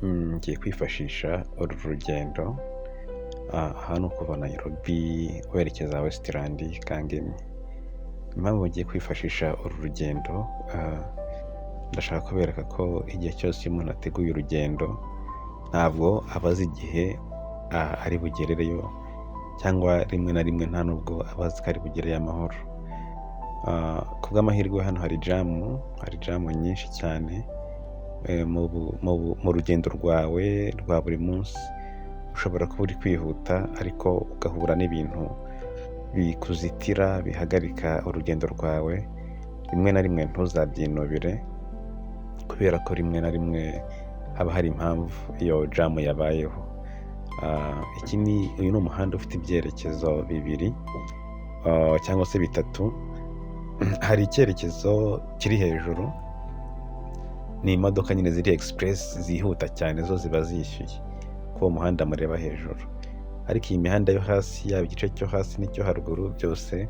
Ngiye kwifashisha uru rugendo, aha ni ukuva Nairobi werekeza Westland Kangemi. Impamvu ngiye kwifashisha uru rugendo, ndashaka kubereka ko igihe cyose iyo umuntu ateguye urugendo ntabwo aba azi igihe ari bugerereyo, cyangwa rimwe na rimwe nta nubwo aba azi ko ari bugereyo amahoro. Ku bw'amahirwe hano hari jam, hari jam nyinshi cyane. Mu rugendo rwawe rwa buri munsi ushobora kuba uri kwihuta ariko ugahura n'ibintu bikuzitira, bihagarika urugendo rwawe, rimwe na rimwe ntuzabyinubire kubera ko rimwe na rimwe haba hari impamvu iyo jam yabayeho. Iki ni uyu ni umuhanda ufite ibyerekezo bibiri cyangwa se bitatu, hari icyerekezo kiri hejuru, ni imodoka nyine ziri express zihuta cyane, zo ziba zishyuye kuri uwo muhanda mureba hejuru, ariko iyi mihanda yo hasi, yaba igice cyo hasi n'icyo haruguru, byose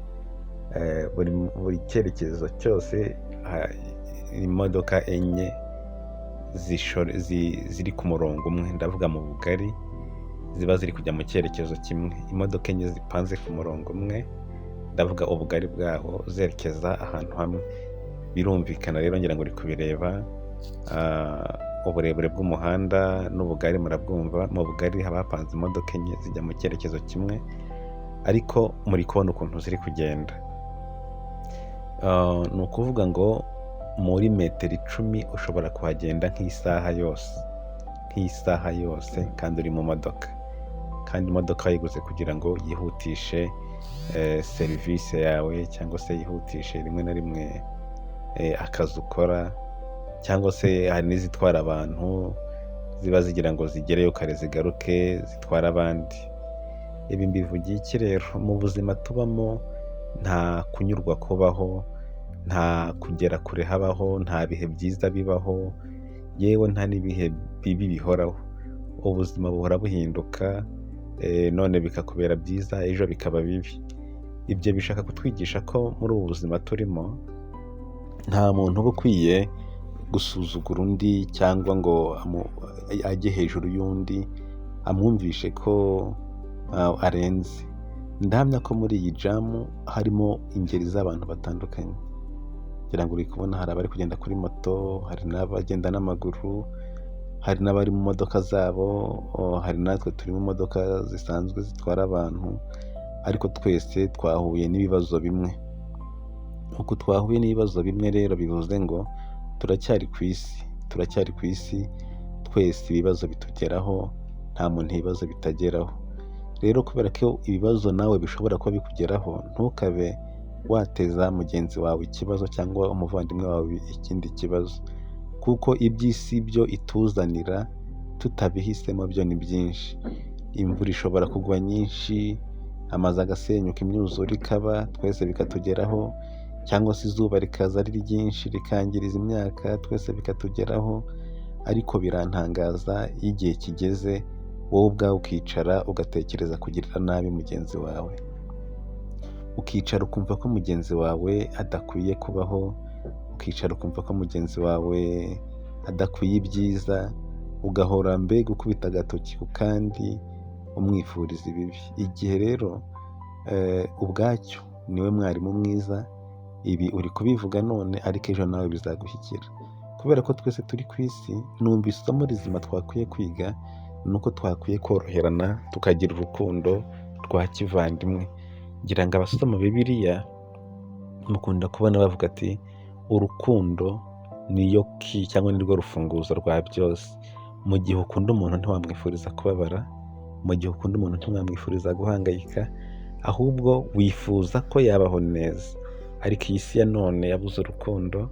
buri cyerekezo cyose imodoka enye ziri ku murongo umwe, ndavuga mu bugari, ziba ziri kujya mu cyerekezo kimwe. Imodoka enye zipanze ku murongo umwe, ndavuga ubugari bwaho, zerekeza ahantu hamwe. Birumvikana rero, ngira ngo uri kubireba, uburebure bw'umuhanda n'ubugari murabwumva. Mu bugari haba hapanze imodoka enye zijya mu cyerekezo kimwe, ariko muri kubona ukuntu ziri kugenda. Ni ukuvuga ngo muri metero 10 ushobora kuhagenda nk'isaha yose, nk'isaha yose, kandi uri mu modoka, kandi imodoka wayiguze kugira ngo yihutishe serivisi yawe, cyangwa se yihutishe rimwe na rimwe akazi ukora, cyangwa se hari n'izitwara abantu ziba zigira ngo zigereyo kare zigaruke zitware abandi. Ibi mbivugiye iki rero? Mu buzima tubamo nta kunyurwa kubaho, nta kugera kure habaho, nta bihe byiza bibaho, yewe nta n'ibihe bibi bihoraho. Ubuzima buhora buhinduka, none bikakubera byiza, ejo bikaba bibi. Ibyo bishaka kutwigisha ko muri ubu buzima turimo nta muntu uba ukwiye gusuzugura undi cyangwa ngo ajye hejuru y'undi amwumvishe ko arenze. Ndahamya ko muri iyi jam harimo ingeri z'abantu batandukanye. Ngira ngo uri kubona hari abari kugenda kuri moto, hari n'abagenda n'amaguru, hari n'abari mu modoka zabo, hari natwe turi mu modoka zisanzwe zitwara abantu, ariko twese twahuye n'ibibazo bimwe. Uku twahuye n'ibibazo bimwe rero bivuze ngo turacyari ku isi, turacyari ku isi, twese ibibazo bitugeraho, nta muntu ibibazo bitageraho. Rero kubera ko ibibazo nawe bishobora kuba bikugeraho, ntukabe wateza mugenzi wawe ikibazo cyangwa umuvandimwe wawe ikindi kibazo, kuko iby'isi byo ituzanira tutabihisemo byo ni byinshi. Imvura ishobora kugwa nyinshi, amazu agasenyuka, imyuzure ikaba, twese bikatugeraho, cyangwa se izuba rikaza ari ryinshi rikangiriza imyaka, twese bikatugeraho, ariko birantangaza iyo igihe kigeze wowe ubwawe ukicara ugatekereza kugirira nabi mugenzi wawe. Ukicara ukumva ko mugenzi wawe adakwiye kubaho, ukicara ukumva ko mugenzi wawe adakwiye ibyiza, ugahora mbega ukubita agatoki ku kandi umwifuriza ibibi. Igihe rero ubwacyo niwe mwarimu mwiza, ibi uri kubivuga none ariko ejo nawe bizagushyikira. Kubera ko twese turi ku isi, numva isomo rizima twakwiye kwiga ni uko twakwiye koroherana, tukagira urukundo rwa kivandimwe. Ngira ngo abasoma Bibiliya mukunda kubona bavuga ati: "Urukundo niyo key cyangwa nirwo rufunguzo rwa byose." Mu gihe ukunda umuntu ntiwamwifuriza kubabara, mu gihe ukunda umuntu ntiwamwifuriza guhangayika, ahubwo wifuza ko yabaho neza. Ariko iyi si ya none yabuze urukundo,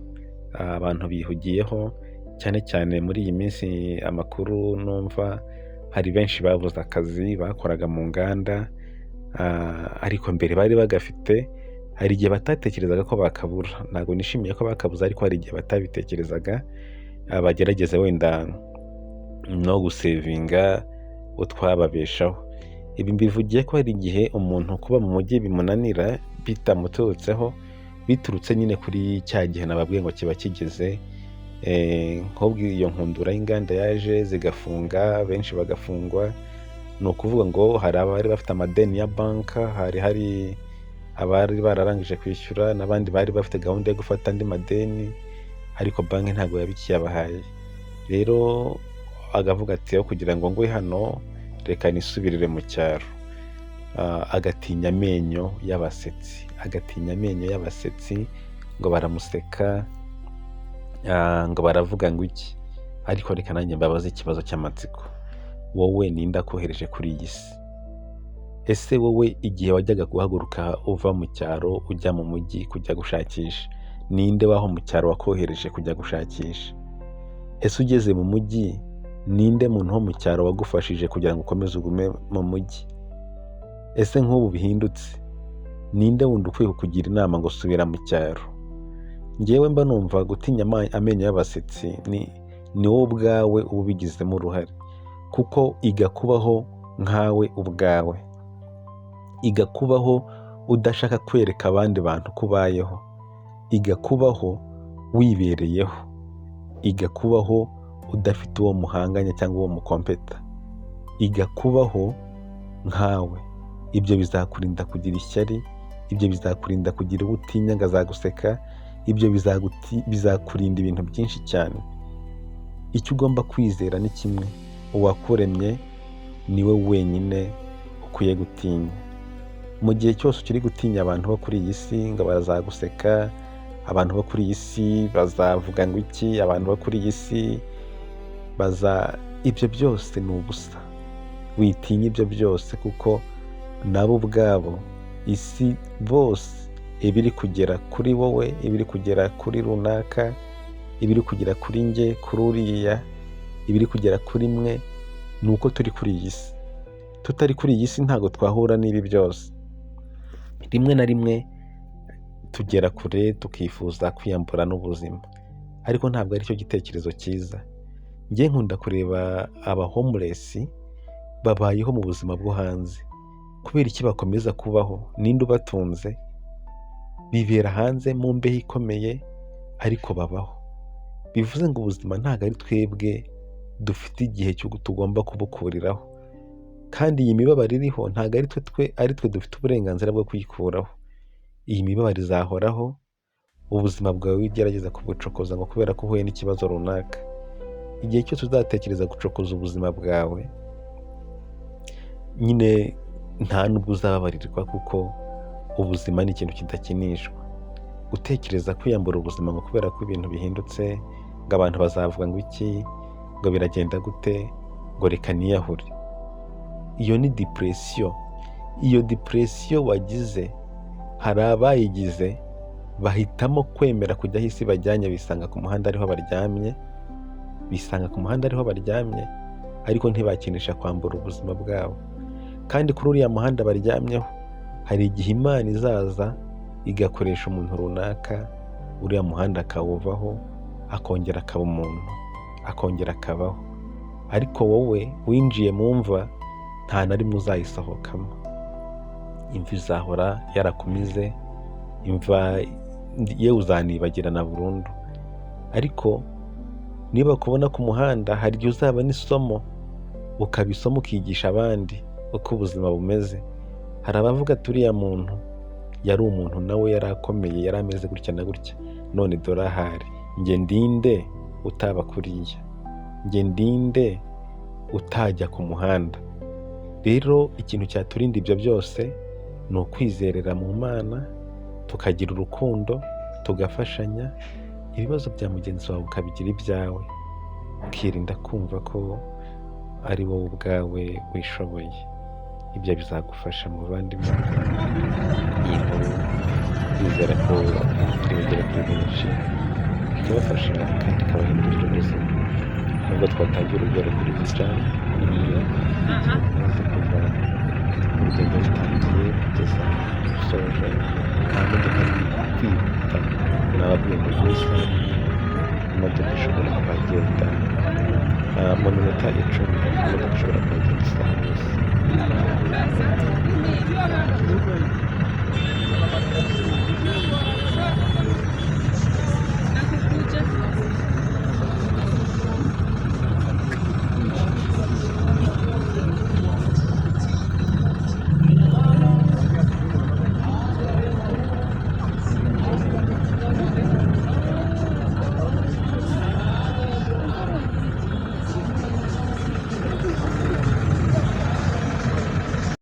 abantu bihugiyeho cyane cyane muri iyi minsi. Amakuru numva, hari benshi babuze akazi bakoraga mu nganda, ariko mbere bari bagafite, hari igihe batatekerezaga ko bakabura. Ntabwo nishimiye ko bakabuze, ariko hari igihe batabitekerezaga, bagerageza wenda no gusevinga utwababeshaho. Ibi mbivugiye ko hari igihe umuntu kuba mu mujyi bimunanira bitamuturutseho, biturutse nyine kuri cya gihe nababwiye ngo kiba kigeze. Nk'ubwo iyo nkundura y'inganda yaje zigafunga, benshi bagafungwa, ni ukuvuga ngo hari abari bafite amadeni ya banka, hari abari bararangije kwishyura n'abandi bari bafite gahunda yo gufata andi madeni, ariko banki ntabwo yabikiyabahaye. Rero agavuga ati aho kugira ngo ngwe hano reka nisubirire mu cyaro. Agatinya amenyo y'abasetsi, agatinya amenyo y'abasetsi ngo baramuseka, ngo baravuga ngo iki. Ariko reka nanjye mbabaze ikibazo cy'amatsiko, wowe ninde akohereje kuri iyi si? Ese wowe igihe wajyaga guhaguruka uva mu cyaro ujya mu mujyi kujya gushakisha, ninde w'aho mu cyaro wakohereje kujya gushakisha? Ese ugeze mu mujyi ninde muntu wo mu cyaro wagufashije kugira ngo ukomeze ugume mu mujyi? Ese nk'ubu bihindutse ninde wundi ukwiye kukugira inama ngo subira mu cyaro? Njyewe mba numva gutinya amenyo y'abasetsi ni wowe ubwawe uba ubigizemo uruhare, kuko iga kubaho nkawe ubwawe, iga kubaho udashaka kwereka abandi bantu ko ubayeho, iga kubaho wibereyeho, iga kubaho udafite uwo muhanganye cyangwa uwo mukompeta, iga kubaho nkawe. Ibyo bizakurinda kugira ishyari, ibyo bizakurinda kugira uwo utinya ngo azaguseka, ibyo bizakurinda ibintu byinshi cyane. Icyo ugomba kwizera ni kimwe, uwakuremye niwe wenyine ukwiye gutinya. Mu gihe cyose ukiri gutinya abantu bo kuri iyi si ngo bazaguseka, abantu bo kuri iyi si bazavuga ngo iki, abantu bo kuri iyi si baza, ibyo byose ni ubusa. Witinya ibyo byose kuko nabo ubwabo isi bose ibiri kugera kuri wowe, ibiri kugera kuri runaka, ibiri kugera kuri njye, kuri uriya, ibiri kugera kuri mwe, ni uko turi kuri iyi si. Tutari kuri iyi si ntabwo twahura n'ibi byose. Rimwe na rimwe tugera kure tukifuza kwiyambura n'ubuzima, ariko ntabwo aricyo gitekerezo cyiza. Njye nkunda kureba aba homeless babayeho mu buzima bwo hanze. Kubera iki bakomeza kubaho? Ninde ubatunze? Bibera hanze mu mbeho ikomeye ariko babaho. Bivuze ngo ubuzima ntabwo ari twebwe dufite igihe cyo tugomba kubukuriraho, kandi iyi mibabaro iriho ntabwo ari twe dufite uburenganzira bwo kuyikuraho. Iyi mibabaro izahoraho, ubuzima bwawe wigerageza kubucokoza ngo kubera ko uhuye n'ikibazo runaka. Igihe cyose uzatekereza gucokoza ubuzima bwawe, nyine nta nubwo uzababarirwa kuko ubuzima ni ikintu kidakinishwa. Gutekereza kwiyambura ubuzima ngo kubera ko ibintu bihindutse, ngo abantu bazavuga ngo iki, ngo biragenda gute, ngo reka niyahure. Iyo ni depression. Iyo depression wagize, hari abayigize bahitamo kwemera kujya aho isi bajyanye, bisanga ku muhanda ariho baryamye, bisanga ku muhanda ariho baryamye, ariko ntibakinisha kwambura ubuzima bwabo. Kandi kuri uriya muhanda baryamyeho, hari igihe Imana izaza igakoresha umuntu runaka, uriya muhanda akawuvaho, akongera akaba umuntu, akongera akabaho. Ariko wowe winjiye mu mva, nta na rimwe uzayisohokamo. Imva izahora yarakumize, imva yewe uzanibagirana burundu. Ariko niba kubona ku muhanda, hari igihe uzabona isomo, ukabisoma ukigisha abandi uko ubuzima bumeze. Hari abavuga ati uriya muntu yari umuntu nawe yari akomeye, yari ameze gutya na gutya, none dore ahari. Njye ndinde utaba kuriya, njye ndinde utajya ku muhanda. Rero ikintu cyaturinda ibyo byose ni ukwizerera mu Mana, tukagira urukundo, tugafashanya, ibibazo bya mugenzi wawe ukabigira ibyawe, ukirinda kumva ko ari wowe ubwawe wishoboye. Ibyo bizagufasha muvandimwe. Iyi nkuru ndizera ko iri bugere kuri benshi, ikabafasha kandi ikabahindurira ubuzima. Nubwo twatangiye urugero kuri Vijay, igihe bimaze kuva urugendo rutangiye kugeza rusoje, nta modoka iri kwihuta, nababwiye ngo mu isaha imwe imodoka ishobora kuhagenda, mu minota 10 imodoka ishobora kuhagenda isaha yose.